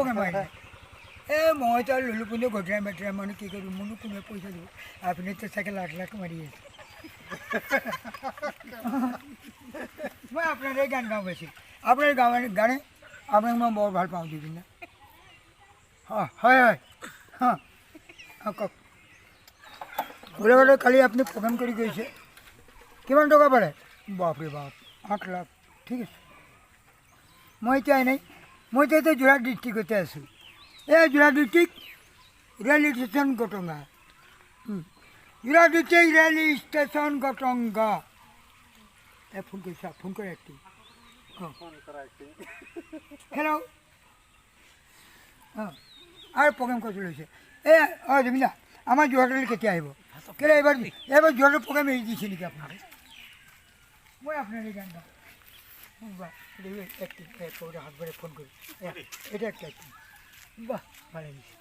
Programme আহিলে। এই মই তো আৰু ল'লো পুনে গধূলা মেটৰা মানুহ কি কৰিম, মোৰনো কোনে পইচা দিব? আপুনিতো চাগে লাখ লাখ মাৰি আছে। মই আপোনাৰে গান গাওঁ বেছি, আপোনাৰ গানে আপোনাক মই বৰ ভাল পাওঁ জুবিন দা। হয় হয়, অঁ কওক। গোলাঘাটত কালি আপুনি প্ৰগ্ৰেম কৰি গৈছে, কিমান টকা পালে? বাপৰে বাপ, 8 লাখ। ঠিক আছে, মই এতিয়া এনেই, মই এতিয়া যোৰহাট ডিষ্ট্ৰিক্টতে আছোঁ। এই Jorhat district rail station Gotanga, Jorhat district rail station Gotanga. এই ফোন কৰিছা, ফোন কৰে একটি। হেল্ল', অঁ আৰু প্ৰগ্ৰেম কৰিবলৈ লৈছে। এই অঁ জুবিন দা, আমাৰ যোৰহাটলৈ কেতিয়া আহিব? কেলৈ এইবাৰ যোৰহাটৰ প্ৰগ্ৰেম এৰি দিছে নেকি আপোনালোকে? মই আপোনালৈ গান গাওঁ। বাহ, এক্টিং হাত বাৰে ফোন কৰি এটা একটা এক্টিং, বাহ ভাল লাগিছে।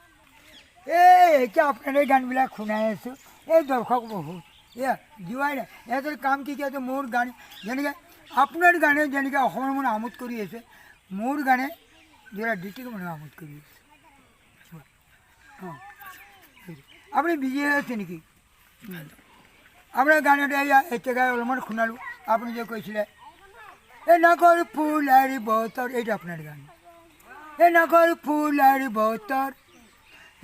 এই এতিয়া আপোনাৰ এই গানবিলাক শুনাই আছোঁ। এই দৰ্শক বহুত এয়া যোৱাই নাই, ইহঁতৰ কাম কি কি আছে। মোৰ গান যেনেকৈ আপোনাৰ গানে যেনেকৈ অসমৰ মানুহ আমোদ কৰি আছে, মোৰ গানে যোৰহাট ডিষ্ট্ৰিক্টৰ মানুহ আমোদ কৰি আছে। অঁ আপুনি বিজি হৈ আছে নেকি? আপোনাৰ গান এটা এতিয়া অলপমান শুনালোঁ, আপুনি যে কৈছিলে এই নাকৰ ফুলাৰ বতৰ, এইটো আপোনাৰ গান। এই নাকৰ ফুলাৰ বতৰ,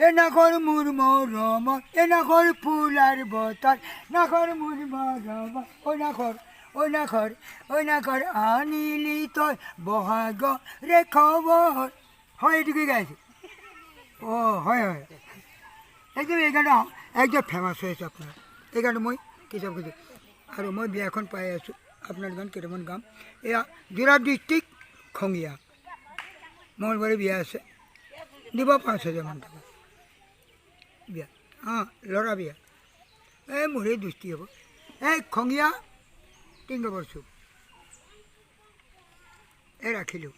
এই নাকৰ মোৰ মৰম, এই নাকৰ ফুলাৰ বতৰ, নাকৰ মোৰ মৰম, ঐ নাকৰ, ঐ নাকৰ, ঐ নাকৰ আনিলি তই বহাগ ৰে খবৰ। হয়, এইটোকে গাইছে। অঁ হয় হয়, একদম এই গানটো একদম ফেমাছ হৈ আছে আপোনাৰ এই গানটো। মই কিতাপ কৈছোঁ আৰু মই বিয়াখন পাই আছোঁ, আপোনাৰ গান কেইটামান গাম। এয়া যোৰহাট ডিষ্ট্ৰিক্ট খঙীয়া, মঙলবাৰে বিয়া আছে, দিব 5000মান টকা বিয়া। অঁ ল'ৰা বিয়া, এই মোৰেই দুষ্টি হ'ব। এই খঙীয়া 3 নম্বৰ চুক। এই ৰাখিলোঁ,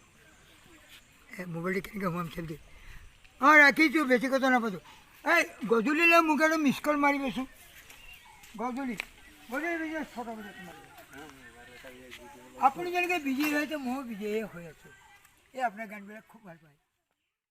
এই মোবাইলটো কেনেকৈ সোমাম চেলদি। অঁ ৰাখিছোঁ, বেছি কথা নাপাতোঁ। এই গধূলিলৈ মোক আৰু মিছ কল মাৰিবচোন। গধূলি গধূলি বেছি 6টা বজাত মাৰিব। আপুনি যেনেকৈ বিজি হৈ আছে, ময়ো বিজিয়ে হৈ আছোঁ। এই আপোনাৰ গানবিলাক খুব ভাল পায়।